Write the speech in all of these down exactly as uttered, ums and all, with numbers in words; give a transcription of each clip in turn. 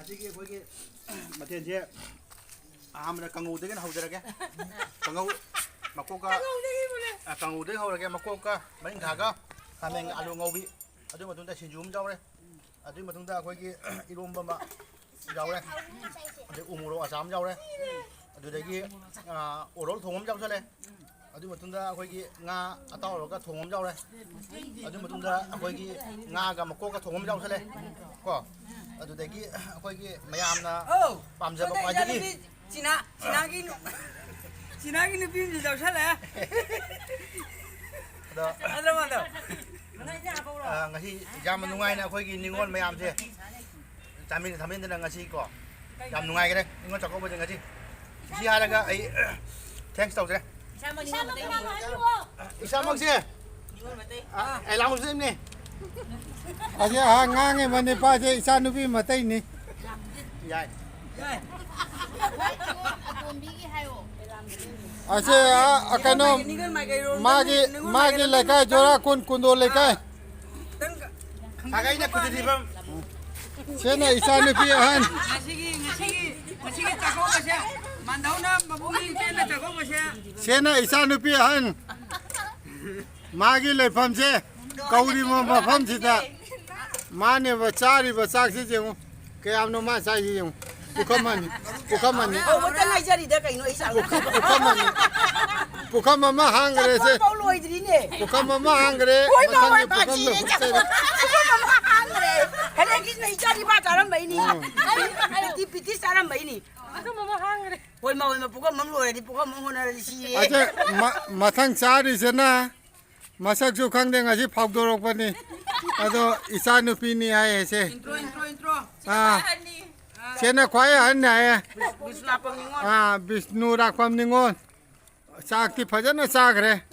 ꯉꯁꯤꯒꯤ ꯑꯩꯈꯣꯏꯒꯤ ꯃꯊꯦꯜꯁꯦ ꯑꯍꯥꯟꯕꯗ ꯀꯥꯡꯉꯧꯗꯒꯤꯅ ꯍꯧꯖꯔꯒꯦ꯫ ꯀꯥꯡꯉꯧ ꯃꯀꯣꯛꯀ, ꯑ, ꯀꯥꯡꯉꯧꯗꯒꯤ ꯍꯧꯔꯒꯦ꯫ ꯃꯀꯣꯛꯀ, ꯃꯔꯤꯡꯈꯥꯒ, ꯈꯥꯃꯦꯟꯒ, ꯑꯂꯨ ꯉꯧꯕꯤ꯫ ꯑꯗꯨꯒꯤ ꯃꯇꯨꯡꯗ ꯁꯤꯡꯖꯨ ꯑꯃ ꯌꯥꯎꯔꯦ꯫ ꯑꯗꯨꯒꯤ ꯃꯇꯨꯡꯗ ꯑꯩꯈꯣꯏꯒꯤ ꯏꯔꯣꯝꯕ ꯑꯃ ꯌꯥꯎꯔꯦ꯫ ꯑꯗꯩ ꯎ ꯃꯣꯔꯣꯛ ꯑꯆꯥꯔ ꯑꯃ ꯌꯥꯎꯔꯦ꯫ ꯑꯗꯨꯗꯒꯤ, ꯑ, ꯑꯣꯔꯣꯜ ꯊꯣꯡꯕ ꯑꯃ ꯌꯥꯎꯁꯜꯂꯦ꯫ ꯑꯗꯨꯒꯤ ꯃꯇꯨꯡꯗ ꯑꯩꯈꯣꯏꯒꯤ ꯉꯥ ꯑꯇꯥꯎꯔꯒ ꯊꯣꯡꯕ ꯑꯃ ꯌꯥꯎꯔꯦ꯫ ꯑꯗꯨꯒꯤ ꯃꯇꯨꯡꯗ ꯑꯩꯈꯣꯏꯒꯤ ꯉꯥꯒ ꯃꯀꯣꯛꯀ ꯊꯣꯡꯕ ꯑꯃ ꯌꯥꯎꯁꯜꯂꯦ꯫ ꯀꯣ, ꯑꯗꯨꯗꯒꯤ ꯑꯩꯈꯣꯏꯒꯤ ꯃꯌꯥꯝꯅ ꯑꯧ, ꯄꯥꯝꯖꯕ ꯁꯣꯝꯗ ꯈ꯭ꯋꯥꯏꯗꯒꯤ ꯏꯆꯥꯅꯨꯄꯤ ꯆꯤꯅꯥ, ꯆꯤꯅꯥꯒꯤ ꯅꯨ-, ꯆꯤꯅꯥꯒꯤ ꯅꯨꯄꯤ ꯑꯃꯁꯨ ꯌꯥꯎꯁꯜꯂꯦ꯫ ꯑꯗꯣ ꯅꯠꯇ꯭ꯔꯣ, ꯃꯥꯗꯣ? ꯑ, ꯉꯁꯤ ꯌꯥꯝꯅ ꯅꯨꯡꯉꯥꯏꯅ ꯑꯩꯈꯣꯏꯒꯤ ꯅꯤꯉꯣꯜ ꯃꯌꯥꯝꯁꯦ ꯆꯥꯃꯤꯟ ꯊꯛꯃꯤꯟꯗꯅ ꯉꯁꯤ ꯀꯣ, ꯌꯥꯝ ꯅꯨꯡꯉꯥꯏꯈ꯭ꯔꯦ ꯅꯤꯉꯣꯜ ꯆꯥꯛꯀꯧꯕꯁꯦ ꯉꯁꯤ꯫ ꯁꯤ ꯍꯥꯏꯔꯒ ꯑꯩ thanks ꯇꯧꯖꯔꯦ꯫ ꯏꯁꯥꯃꯛꯁꯦ, ꯑ, ꯑꯦꯂꯥꯎꯟꯁꯦ ꯑꯃꯅꯦ꯫ ꯑꯁꯤ ꯑꯍꯥꯟ ꯉꯥꯡꯉꯤꯕ ꯅꯤꯄꯥꯁꯦ ꯏꯆꯥꯅꯨꯄꯤ ꯃꯇꯩꯅꯤ꯫ ꯌꯥꯏ꯫ ꯑꯁꯤ, ꯑ, ꯀꯩꯅꯣ, ꯃꯥꯒꯤ, ꯃꯥꯒꯤ ꯂꯩꯀꯥꯏ ꯖꯣꯔꯥ ꯀꯨꯟ, ꯀꯨꯟꯗꯣ ꯂꯩꯀꯥꯏ꯫ ꯁꯥꯒꯩꯅ ꯈꯨꯗꯤ ꯐꯤꯕꯝ꯫ ꯁꯤꯅ ꯏꯆꯥꯅꯨꯄꯤ ꯑꯍꯟ꯫ ꯉꯁꯤꯒꯤ, ꯉꯁꯤꯒꯤ, ꯉꯁꯤꯒꯤ ꯆꯥꯛꯀꯧꯕꯁꯦ, ꯃꯥꯟꯗꯧꯅ ꯃꯕꯨꯡꯒꯤ ꯏꯆꯦꯅ ꯆꯥꯛꯀꯧꯕꯁꯦ꯫ ꯁꯤꯅ ꯏꯆꯥꯅꯨꯄꯤ ꯑꯍꯟ꯫ ꯃꯥꯒꯤ ꯂꯩꯐꯝꯁꯦ ꯀꯧꯔꯤꯕ ꯃꯐꯝꯁꯤꯗ ꯃꯥꯅꯦꯕ ꯆꯥꯔꯤꯕ ꯆꯥꯛꯁꯤ ꯌꯦꯡꯉꯨ꯫ ꯀꯌꯥꯝꯅꯣ ꯃꯥ ꯆꯥꯏꯁꯤ ꯌꯦꯡꯉꯨ꯫ ꯄꯨꯈꯝ ꯑꯅꯤ, ꯄꯨꯈꯝ ꯑꯅꯤ꯫ ꯍꯧꯕꯇ ꯉꯥꯏꯖꯔꯤꯗ ꯀꯩꯅꯣ ꯑꯩ ꯆꯥꯛ꯫ ꯄꯨꯈꯝ, ꯄꯨꯈꯝ ꯑꯅꯤ꯫ ꯄꯨꯈꯝ ꯑꯃ ꯍꯥꯡꯈ꯭ꯔꯦꯁꯦ꯫ ꯆꯥꯛꯐꯥꯎ ꯂꯣꯏꯗ꯭ꯔꯤꯅꯦ꯫ ꯄꯨꯈꯝ ꯑꯃ ꯍꯥꯡꯈ꯭ꯔꯦ꯫ ꯍꯣꯏ, ꯃꯥ ꯃꯊꯪꯒꯤ ꯍꯣꯏ, ꯄꯨꯈꯝꯗꯣ ꯃꯥꯁꯤꯅꯦ ꯆꯥꯛ-, ꯈꯨꯠꯆꯩꯗ꯫ ꯄꯨꯈꯝ ꯑꯃ ꯍꯥꯡꯈ꯭ꯔꯦ꯫ ꯍꯟꯗꯛꯀꯤꯁꯤꯅ ꯏꯆꯥ ꯅꯤꯄꯥ ꯆꯥꯔꯝꯕꯩꯅꯤ꯫ ꯎꯝ꯫ ꯑꯩꯗꯤ ꯄꯤꯇꯤ ꯆꯥꯔꯝꯕꯩꯅꯤ꯫ ꯄꯨꯈꯝ ꯑꯃ ꯍꯥꯡꯈ꯭ꯔꯦ꯫ ꯍꯣꯏ, ꯃꯥ ꯍꯣꯏ, ꯃꯥ ꯄꯨꯈꯝ ꯑꯃ ꯂꯣꯏꯔꯗꯤ ꯄꯨꯈꯝ ꯑꯃ ꯍꯣꯠꯅꯔꯗꯤ ꯁꯤꯔꯦ꯫ ꯑꯗ ꯃ-, ꯃꯊꯪ ꯆꯥꯔꯤꯁꯤꯅ ꯃꯁꯛꯁꯨ ꯈꯪꯗꯦ, ꯉꯁꯤ ꯐꯥꯎꯗꯣꯔꯛꯄꯅꯤ꯫ ꯑꯗꯣ ꯏꯆꯥꯅꯨꯄꯤꯅꯤ ꯍꯥꯏꯌꯦꯁꯦ꯫ Intro, intro, intro. ꯑꯥ꯫ ꯁꯦꯅ ꯈ꯭ꯋꯥꯏ ꯑꯍꯟꯅꯦ ꯍꯥꯏꯌꯦ꯫ ꯕꯤꯁꯅꯨ ꯂꯥꯛꯄꯝ ꯅꯤꯉꯣꯜ꯫ ꯑꯥ, ꯕꯤꯁꯅꯨ ꯂꯥꯛꯄꯝ ꯅꯤꯉꯣꯜ꯫ ꯆꯥꯛꯇꯤ ꯐꯖꯅ ꯆꯥꯈ꯭ꯔꯦ꯫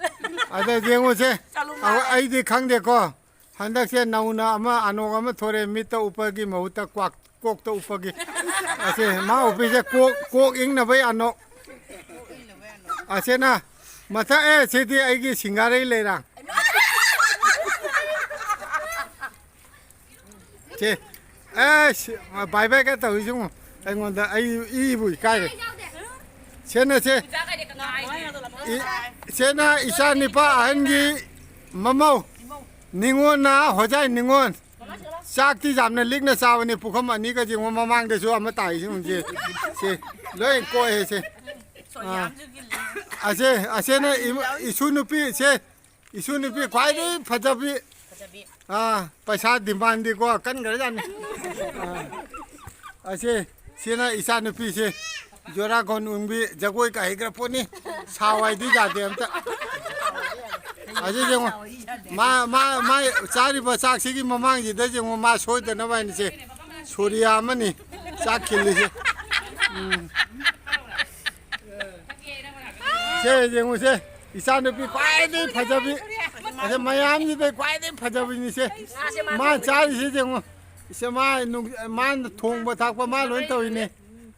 ꯑꯗ ꯌꯦꯡꯉꯨꯁꯦ꯫ ꯆꯠꯂꯨ ꯑꯩ-, ꯃꯥꯜꯂꯦ꯫ ꯑꯩꯗꯤ ꯈꯪꯗꯦꯀꯣ꯫ ꯍꯟꯗꯛꯁꯦ ꯅꯧꯅ ꯑꯃ ꯑꯅꯣꯛ ꯑꯃ ꯊꯣꯔꯛꯑꯦ, ꯃꯤꯠꯇ ꯎꯞꯄꯒꯤ ꯃꯍꯨꯠꯇ ꯀ꯭ꯋꯥꯛ-, ꯀꯣꯛꯇ ꯎꯞꯄꯒꯤ꯫ ꯑꯁꯦ ꯃꯥ ꯎꯞꯄꯤꯁꯦ ꯀꯣꯛ, ꯀꯣꯛ ꯏꯪꯅꯕꯩ ꯑꯅꯣꯛ꯫ ꯑꯁꯤꯅ ꯃꯊꯛ, ꯑꯦ, ꯁꯤꯗꯤ ꯑꯩꯒꯤ ꯁꯤꯡꯒꯥꯔꯩ ꯂꯩꯔꯥꯡ꯫ ꯁꯤ ꯑꯦꯁ, ꯕꯥꯏ ꯕꯥꯏꯒ ꯇꯧꯔꯤꯁꯤ ꯌꯦꯡꯉꯨ꯫ ꯑꯩꯉꯣꯟꯗ ꯑꯩ ꯏꯕꯨ ꯏꯀꯥꯏꯔꯦ꯫ ꯁꯦꯅ ꯁꯦ꯫ ꯏ-, ꯁꯦꯅ ꯏꯆꯥ ꯅꯤꯄꯥ ꯑꯍꯟꯒꯤ ꯃꯃꯧ꯫ ꯅꯤꯉꯣꯟꯅ ꯍꯣꯖꯥꯏ ꯅꯤꯉꯣꯟ꯫ ꯆꯥꯛꯇꯤ ꯌꯥꯝꯅ ꯂꯤꯛꯅ ꯆꯥꯕꯅꯤ꯫ ꯄꯨꯈꯝ ꯑꯅꯤꯒ ꯌꯦꯡꯉꯨ, ꯃꯃꯥꯡꯗꯁꯨ ꯑꯃ ꯇꯥꯏꯁꯤ ꯌꯦꯡꯉꯨ꯫ ꯁꯦ, ꯂꯣꯏ ꯀꯣꯛꯑꯦ ꯁꯦ꯫ ꯑꯥ꯫ ꯑꯁꯦ, ꯑꯁꯦꯅ ꯏꯃ-, ꯏꯁꯨ ꯅꯨꯄꯤ ꯁꯦ꯫ ꯏꯁꯨ ꯅꯨꯄꯤ ꯈ꯭ꯋꯥꯏꯗꯒꯤ ꯐꯖꯕꯤ꯫ ꯐꯖꯕꯤ꯫ ꯑꯥ, ꯄꯩꯁꯥ ꯗꯤꯃꯥꯟꯗꯤꯀꯣ ꯀꯟꯈ꯭ꯔꯖꯥꯠꯅꯤ꯫ ꯑꯥ, ꯑꯁꯦ, ꯁꯤꯅ ꯏꯆꯥ ꯅꯨꯄꯤꯁꯦ꯫ ꯖꯣꯔꯥ ꯒꯣꯟ ꯎꯪꯕꯤ, ꯖꯒꯣꯏ ꯀꯥ ꯍꯩꯈ꯭ꯔ ꯄꯣꯠꯅꯤ꯫ ꯁꯥꯎ ꯍꯥꯏꯗꯤ ꯌꯥꯗꯦ ꯑꯝꯇ꯫ ꯑꯁꯤ ꯌꯦꯡꯉꯣ꯫ ꯃꯥ, ꯃꯥ, ꯃꯥ ꯆꯥꯔꯤꯕ ꯆꯥꯛꯁꯤꯒꯤ ꯃꯃꯥꯡꯁꯤꯗ ꯌꯦꯡꯉꯣ, ꯃꯥ ꯁꯣꯏꯗꯅꯕ ꯍꯥꯏꯅ ꯁꯦ ꯁꯣꯔꯤꯌꯥ ꯑꯃꯅꯤ ꯆꯥꯛ ꯈꯤꯜꯂꯤꯁꯦ꯫ ꯎꯝ꯫ ꯁꯦ ꯌꯦꯡꯉꯨꯁꯦ, ꯏꯆꯥꯅꯨꯄꯤ ꯈ꯭ꯋꯥꯏꯗꯒꯤ ꯐꯖꯕꯤ, ꯑꯁꯦ ꯃꯌꯥꯝꯁꯤꯗ ꯈ꯭ꯋꯥꯏꯗꯒꯤ ꯐꯖꯕꯤꯅꯤꯁꯦ꯫ ꯃꯥ ꯆꯥꯔꯤꯁꯦ ꯌꯦꯡꯉꯨ꯫ ꯏꯆꯦ, ꯃꯥ ꯅꯨꯡ-, ꯃꯥꯅ ꯊꯣꯡꯕ ꯊꯥꯛꯄ ꯃꯥ ꯂꯣꯏ ꯇꯧꯔꯤꯅꯦ꯫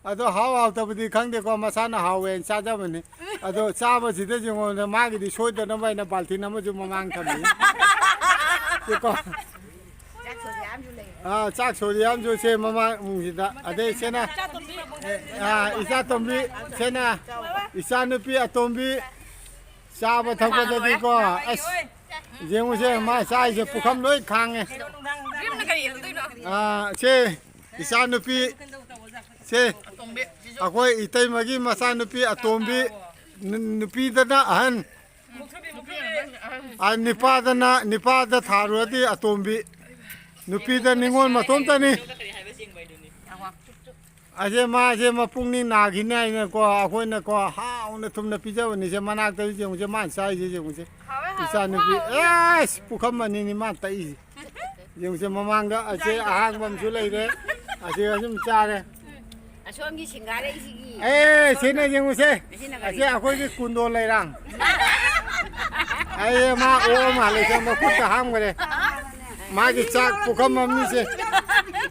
ꯑꯗꯣ ꯍꯥꯎ ꯍꯥꯎꯇꯕꯗꯤ ꯈꯪꯗꯦꯀꯣ, ꯃꯁꯥꯅ ꯍꯥꯎꯋꯦꯅ ꯆꯥꯖꯕꯅꯤ꯫ ꯑꯗꯣ ꯆꯥꯕꯁꯤꯗ ꯌꯦꯡꯉꯣ, ꯃꯥꯒꯤꯗꯤ ꯁꯣꯏꯗꯅꯕ ꯍꯥꯏꯅ ꯕꯥꯜꯇꯤꯟ ꯑꯃꯁꯨ ꯃꯃꯥꯡ ꯊꯝꯃꯤ꯫ ꯁꯤꯀꯣ꯫ ꯑꯥ, ꯆꯥꯛ ꯁꯣꯔꯤ ꯑꯃꯁꯨ ꯁꯦ ꯃꯃꯥꯡꯁꯤꯗ꯫ ꯑꯗꯩ ꯁꯦꯅ, ꯑꯦ, ꯑꯥ, ꯏꯆꯥ ꯇꯣꯝꯕꯤ, ꯁꯦꯅ ꯏꯆꯥ ꯅꯨꯄꯤ ꯑꯇꯣꯝꯕꯤ ꯆꯥꯕ ꯊꯛꯄꯗꯗꯤꯀꯣ, ꯑꯁ, ꯌꯦꯡꯉꯨꯁꯦ, ꯃꯥ ꯆꯥꯏꯁꯦ ꯄꯨꯈꯝ ꯂꯣꯏ ꯈꯥꯡꯉꯦ꯫ ꯑꯥ, ꯁꯦ, ꯏꯆꯥ ꯅꯨꯄꯤ, ꯁꯦ, ꯑꯩꯈꯣꯏ ꯏꯇꯩꯃꯒꯤ ꯃꯆꯥ ꯅꯨꯄꯤ ꯑꯇꯣꯝꯕꯤ, ꯅꯨ-, ꯅꯨꯄꯤꯗꯅ ꯑꯍꯟ, ꯑ, ꯅꯤꯄꯥꯗꯅ, ꯅꯤꯄꯥꯗ ꯊꯥꯔꯨꯔꯗꯤ ꯑꯇꯣꯝꯕꯤ꯫ ꯅꯨꯄꯤꯗ ꯅꯤꯉꯣꯜ ꯃꯇꯣꯝꯇꯅꯤ꯫ ꯑꯁꯦ ꯃꯥꯁꯦ ꯃꯄꯨꯛꯅꯤꯡ ꯅꯥꯈꯤꯅꯤ ꯍꯥꯏꯅꯀꯣ, ꯑꯩꯈꯣꯏꯅꯀꯣ ꯍꯥꯎꯅ ꯊꯨꯝꯅ ꯄꯤꯖꯕꯅꯤꯁꯦ꯫ ꯃꯅꯥꯛꯇ ꯌꯦꯡꯉꯨꯁꯦ, ꯃꯥꯅ ꯆꯥꯏꯁꯦ ꯌꯦꯡꯉꯨꯁꯦ꯫ ꯏꯆꯥꯅꯨꯄꯤ, ꯑꯦꯁ, ꯄꯨꯈꯝ ꯑꯅꯤꯅꯤ ꯃꯥꯅ ꯇꯛꯏꯁꯦ꯫ ꯌꯦꯡꯉꯨꯁꯦ, ꯃꯃꯥꯡꯗ ꯑꯁꯦ ꯑꯍꯥꯡꯕ ꯑꯃꯁꯨ ꯂꯩꯔꯦ꯫ ꯑꯁꯤ ꯑꯗꯨꯝ ꯆꯥꯔꯦ꯫ ꯑꯁꯣꯝꯒꯤ ꯁꯤꯡꯒꯥꯔꯩꯁꯤꯒꯤ ꯑꯦ, ꯁꯤꯅ ꯌꯦꯡꯉꯨꯁꯦ꯫ ꯑꯁꯤꯅ ꯀꯔꯤ? ꯑꯁꯤ ꯑꯩꯈꯣꯏꯒꯤ ꯀꯨꯟꯗꯣ ꯂꯩꯔꯥꯡ꯫ ꯑꯩ ꯃꯥ ꯑꯣ ꯃꯥꯜꯂꯦ, ꯁꯦ ꯃꯈꯨꯠꯇ ꯍꯥꯝꯈ꯭ꯔꯦ꯫ ꯃꯥꯒꯤ ꯆꯥꯛ ꯄꯨꯈꯝ ꯑꯃꯅꯤꯁꯦ꯫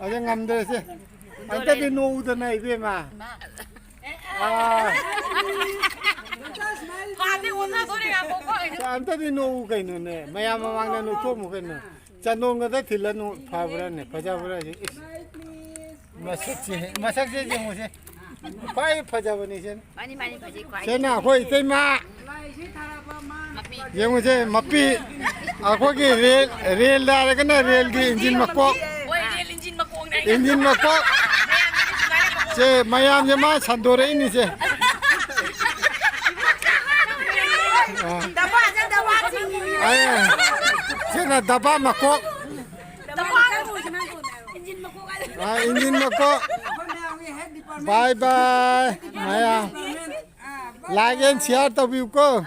ꯑꯗ ꯉꯝꯗ꯭ꯔꯦꯁꯦ꯫ ꯑꯝꯇꯗꯤ ꯅꯣꯛꯎꯗꯅ, ꯏꯕꯦꯝꯃ꯫ ꯑꯥ꯫ ꯃꯥꯗꯤ ꯑꯣꯟꯅꯗꯣꯔꯦ, ꯉꯥꯏꯈꯣꯀꯣ꯫ ꯑꯝꯇꯗꯤ ꯅꯣꯛꯎ ꯀꯩꯅꯣꯅꯦ, ꯃꯌꯥꯝ ꯃꯃꯥꯡꯗ ꯅꯣꯛꯊꯣꯛꯑꯝꯃꯨ ꯀꯩꯅꯣ꯫ ꯆꯟꯗꯣꯟꯒꯗ ꯊꯤꯜꯂꯅꯨ, ꯐꯕ꯭ꯔꯥꯅꯦ, ꯐꯖꯕ꯭ꯔꯥ ꯌꯦꯡ-, ꯏꯁ, ꯃꯁꯛꯁꯦ, ꯃꯁꯛꯁꯦ ꯌꯦꯡꯉꯨꯁꯦ꯫ ꯈ꯭ꯋꯥꯏ ꯐꯖꯕꯅꯤ ꯁꯤꯅ꯫ ꯃꯥꯅꯤ ꯃꯥꯅꯤ ꯐꯖꯩ ꯈ꯭ꯋꯥꯏ꯫ ꯁꯤꯅ ꯑꯩꯈꯣꯏ ꯏꯇꯩꯃ꯫ ꯃꯄꯤ꯫ ꯌꯦꯡꯉꯨꯁꯦ, ꯃꯄꯤ꯫ ꯑꯩꯈꯣꯏꯒꯤ ꯔꯦꯜ, ꯔꯦꯜꯗ ꯍꯥꯏꯔꯒꯅ ꯔꯦꯜꯒꯤ ꯏꯟꯖꯤꯟ ꯃꯀꯣꯛ꯫ ꯍꯣꯏ ꯔꯦꯜ ꯏꯟꯖꯤꯟ ꯃꯀꯣꯛꯅꯦ꯫ ꯏꯟꯖꯤꯟ ꯃꯀꯣꯛ꯫ ꯁꯦ ꯃꯌꯥꯝꯁꯦ ꯃꯥ ꯁꯟꯗꯣꯔꯛꯏꯅꯤꯁꯦ꯫ ꯑꯥ꯫ ꯗꯕꯥꯁꯦ ꯗꯕꯥ ꯆꯤꯡꯉꯤ꯫ ꯑꯦ, ꯁꯤꯅ ꯗꯕꯥ ꯃꯀꯣꯛ꯫ ꯗꯕꯥ ꯏꯟꯖꯤꯟ ꯃꯀꯣꯛ ꯍꯥꯏꯗꯣ꯫ ꯑꯥ, ꯏꯟꯖꯤꯟ ꯃꯀꯣꯛ꯫ ꯕꯥꯏ ꯕꯥꯏ ꯃꯌꯥꯝ꯫ Like and share ꯇꯧꯕꯤꯌꯨꯀꯣ꯫